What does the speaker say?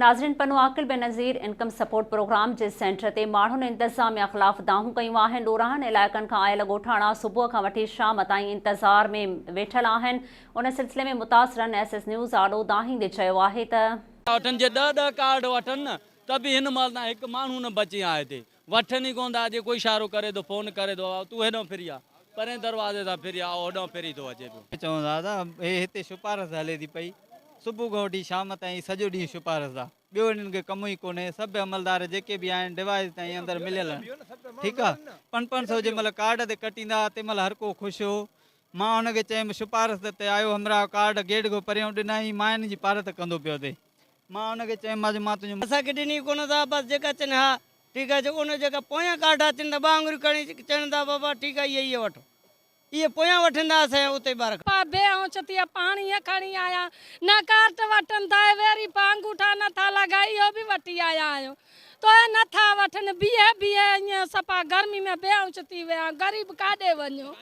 ناظرين Pano Aqil Benazir income support programme جي centre تي ماڻهن انتظاميا خلاف دانهون ڪيون آهن ڏورانهن علائقن کان آيل ڳوٺاڻا صبح کان وٺي شام تائين انتظار ۾ ويٺل آهن ان سلسلي ۾ متاثرن ايس ايس نيوز آڏو دانهيندي چيو آهي ته. وٺن جي ڏهه ڏهه ڪارڊ وٺن نه ته به هن مهل تائين هڪ ماڻهو نه بچي آهي هتي وٺن ئي ڪونه ٿا جي ڪوئي اشارو ڪري ٿو فون ڪري ٿو تون هيڏانهن ڦري آ پرين دروازي تان ڦري آ هوڏانهن ڦري ٿو اچي پيو. چون ٿا ته هي هتي شپارس هلي ٿي پئي صبح کان وٺي شام تائين سڄو ڏينهن شپارس آ ٻيو هنن کي ڪم ئي ڪونهي سڀ عملدار جيڪي به آهن ڊوائيس تائين اندر مليل آهن ٺيڪ آ پنج پنج سو جنهن مهل ڪارڊ تي ڪٽيندا تنهن مهل هر ڪو خوش هو مان هن کي چيم شپارس تي آيو همراهه ڪارڊ گيٽ کان پريون ڏنائين مان هن جي پارت ڪندو پيو ٿي مان هن کي چيم مان تنهنجو اسان کي ڏني ڪونه ٿا بس جيڪا چين ها ٺيڪ آ جيڪو ان جيڪا پويان ڪارڊ اچن ته ٻه آڱريون کڻي چون ٿا بابا ٺيڪ آ اهي اهي وٺو اهي پويان وٺندا اسان جا اتي ٻار. پا بي هوش ٿي پاڻي کڻي آيا نه ڪارٽ وٺن ٿا اهي ويري پا انگوٺا نه ٿا لڳائي اهو به وٺي آيا آهيون تو اهي نه ٿا وٺن بيهي بيهي ائين صفا گرمي ۾ بي هوش ٿي ويا آهيون غريب ڪاڏي وڃون.